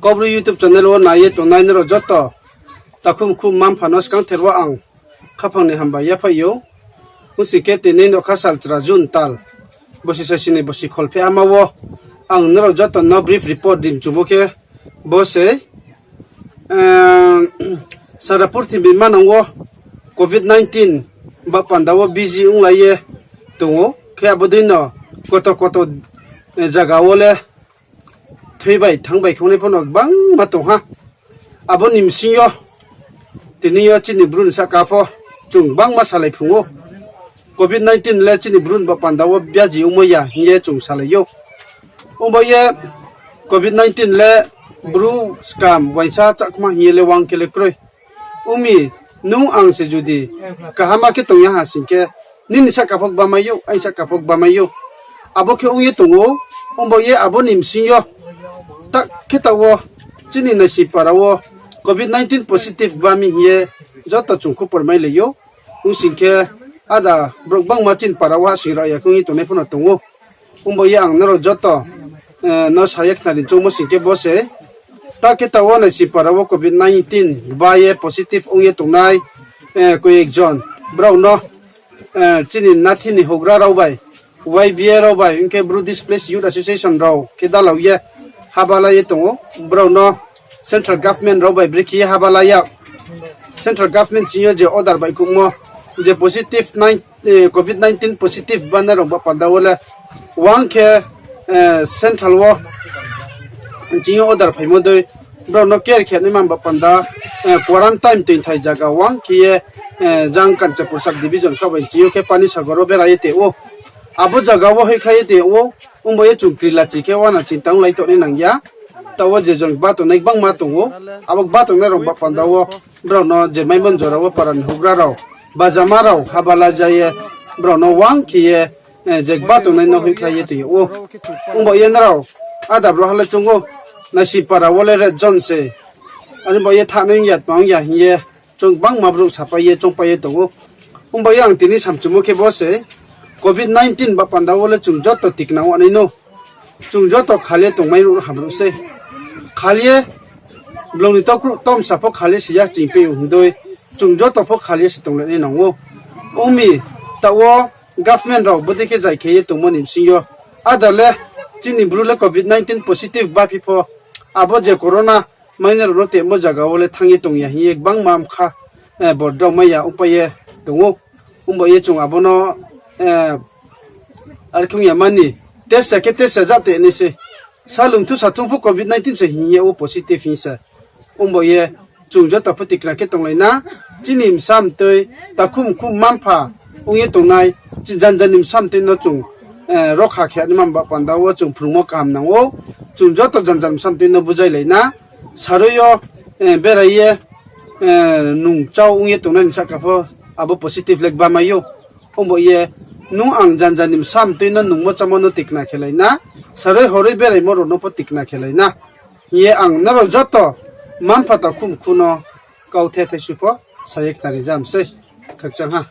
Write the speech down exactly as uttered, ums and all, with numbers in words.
Kaubru YouTube channel wo nai ye tongnai nrao joto, takhu mkhu mma mpha no skangther wo ang khaphang ni hambai yaphaih ou. Ong sing khe tini nougkha salchra June tal, bosi saisi ni bosi kholpheh ama wo ang nrao joto no brief report ri chumo khe bo se, sara purthimbi manang wo covid nineteen ba panda wo busy onglai ye tong ou. Khe abo dei no koto koto zaga wo le thoi bai thanng bai khe ongnai pho no gbangma tong ha. Abo ni bsing yo tini yo chini Bru ni sahka pho chung gbangma salai phrung ou. Covid nineteen le chini Bru ni ba panda wo biaji ongmai ya hing ye chung salai ou. Ongba ye covid nineteen le Bru skam uaingsa Chakma hing ye le uang khe le kroi. Ong mi, nung ang se judi kaham khe tong ya ha sing khe, nini sahka pho gba mai ou, aini sahka pho gba mai ou. Abo khe ong ye tong ou. Ongba ye abo ni bsing yo ta khe taoh wo chini naising para wo covid nineteen positive ba mi hing ye joto chung khupor mailai ou. Ong sing khe ada brouh gbangma chini para wo hahsoing rao ya khe ong ye tongnai pho no tong ou. Ongba ye ang nrao joto no sa ye khnari choungmo sing khe bo se, ta khe taoh wo naising para wo covid nineteen ba ye positive ong ye tongnai koyek jon brao no chini nathi ni houhgra rao bai, Y B A rao bai, ong khe Bru Displaced Youth Association rao khe dalao ye haba la ye tong ou. Brao no central government rao bai brekhe ye haba la ya. Central government ching yo je order baihkhouhmo, je positive covid nineteen positive banai rao ba panda wo le uang khe central wo ching yo order phaimo dei brao no care khe naima ba panda quarantine toingthai zaga uang khe ye jang Kanchanpur sub division kha bai ching yo khe Panisagar wo bera ye tong ou. Abo zaga wo hoihkhlai ye tong ou. Ongba ye chung kri lachi khe uana chinta onglai tongnai nang ya. Taoh wo je jon gba tongnai gbangma tong ou. Abo gba tongnai rao ba panda wo brao no je maimon jora wo para ni houhgra rao, bajama rao haba la ja ye brao no uang khe ye je gba tongnai no hoihkhlai ye tong ou. Ongba ye nrao ada brouhha le choung ou, naising para wo le red zone se, ani ba ye thanai ong ya, tma ong ya hing ye chung gbangma brouh sapai ye choungpai ye tong ou. Ongba ye ang tini samchumo khe bo se, covid nineteen ba panda wo le chung joto tikna ong nai no. Chung joto khal ye tongmai ruh hamruh sei. Khal ye blong ni tokruh tomsa pho khal ye se yak ching pe hing dei, chung joto pho khal ye se tonglai nai nang ou. Ong mi, taoh wo government rao bodei khe zai khe ye tongmo ni bsing yo, ada le chini Bru le covid nineteen positive baphi pho, abo je corona mainai rao no temo zaga wo le thanng ye tong ya hing ye gbangma mkha bordraomai ya ongpai ye tong ou. Ongba ye chung abo no are khe ong ya mani, test ya khe test ya ja te nai se. Salungthu sathung pho covid nineteen se hing ye ou positive hing se. Ongba ye chung joto pho tikna khe tonglai na, chini bsa mtoi, takhu mkhu mma mpha ong ye tongnai, janja ni bsa mtoi no chung rokha khe naima ba panda wo chung phrungmo kaham nang ou. Chung joto janja ni bsa mtoi no bujailai na, saroi yo berai ye nung chau ong ye tongnai ni sahka pho abo positive le gba mai ou. Ongba ye nung ang janja ni bsa mtoi no nungmo chámo no tikna khelai na, saroi horoi beraimo rao no pho tikna khelai na hing ye ang nrao joto mma mpha takhu mkhu no kauthai thaisu pho sa ye khnari jam sei. Khakchang ha.